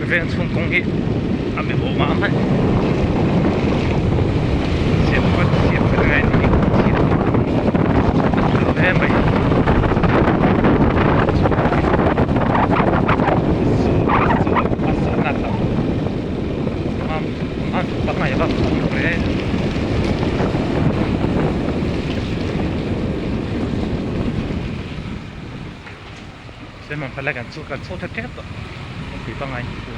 Veng chhung kawng hi a mi awm a hman siam vat siam vat ngai ni siam a tha hle mai kan chhuak tep tep tawh kawngpui pangngai ni chu.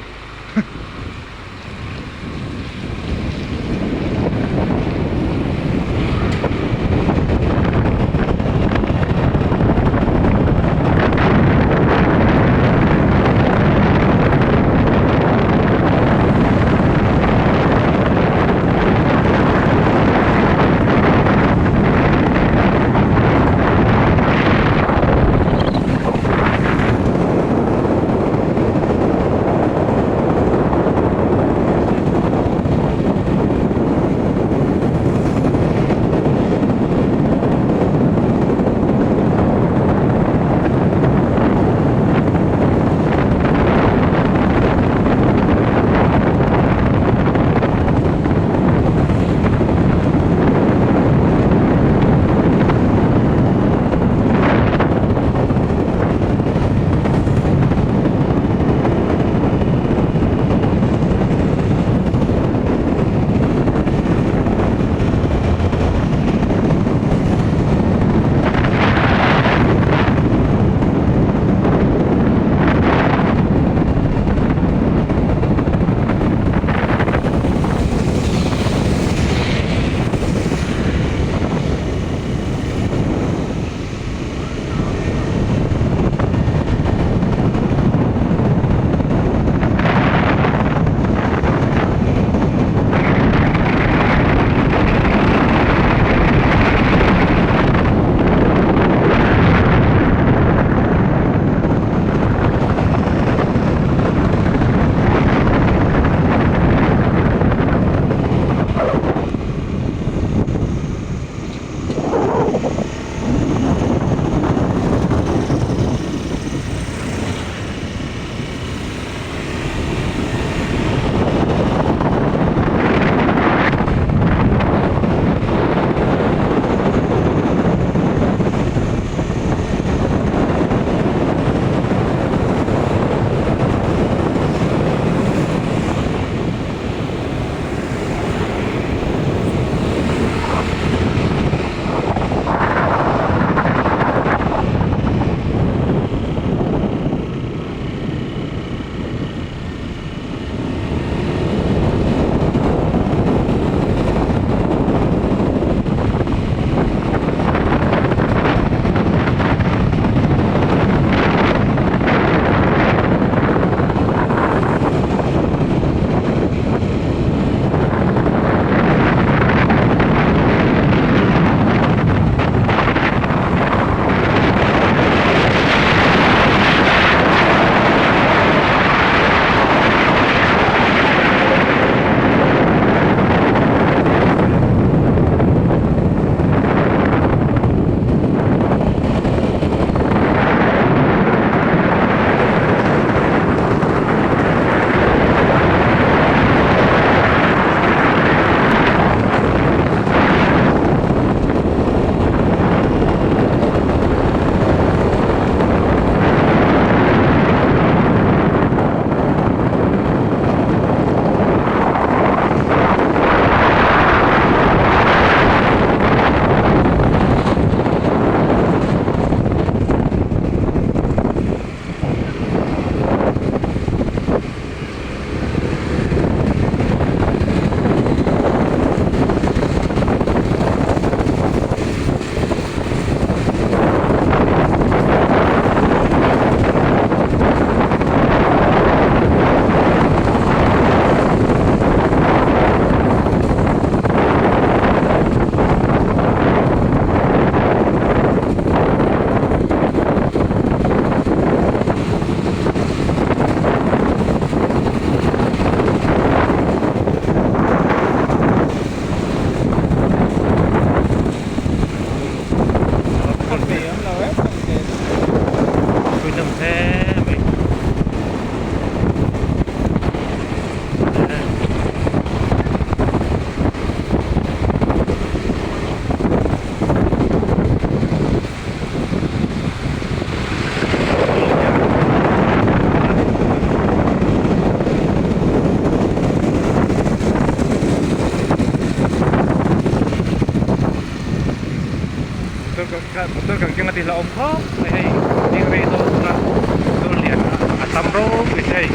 a ti hlauhawm khawp mai hei ding rei dawn bawk a motor lian a tam ropui si hei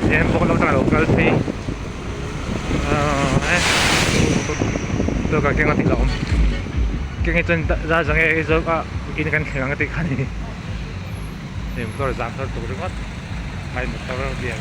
Zembawk lam atang a lo kal phei ahh motor kal keng a ti hlauhawm keng hi chuan za za nge Aizawl ah in kan thleng ang a tih kha a ni hei motor a zam thar tuk ringawt hmai motor lian.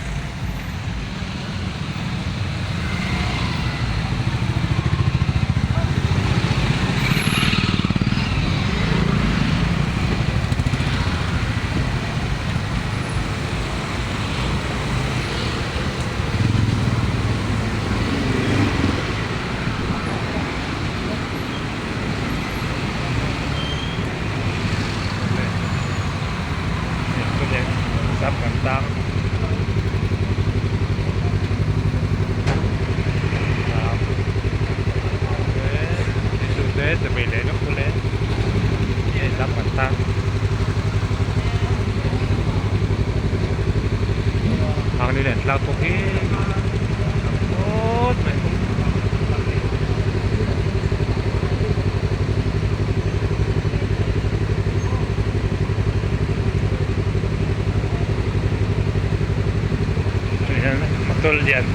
Motor lian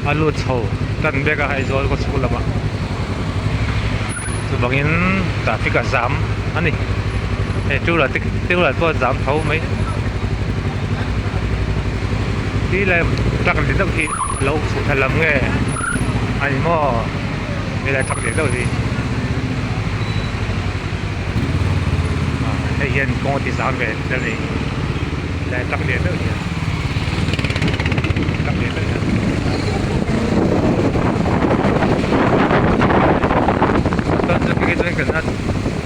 a lut chho tan vek a Aizawl khaw chhung lamah chuvangin traffic a zam a ni hei two wheeler te two wheeler pawh a zam tho mai ti lai truck lian deuh hi a lo chho thla lam nge a ni maw helai truck lian deuh hi hei hian kawng a ti zam ve a ni helai truck lian deuh hian truck lian deuh hian.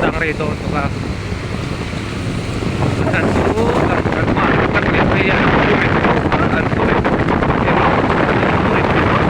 Tang rei dawn bawk a chhan chu kan hmaah truck lian phei hian an phur reng tho a an phur reng an phur reng tho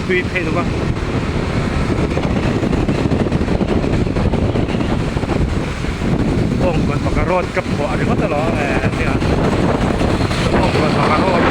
Thui phei lo va. Bawng kawn baka road ka phuah ringawt alawm e nia bawng kawn baka road.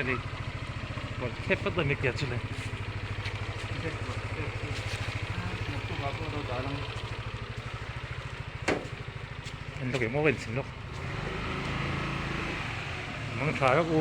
nge ni rawn thlep vat mai tia chu le. En lawk emaw ka inchhin lawk. Mang tha lawk u.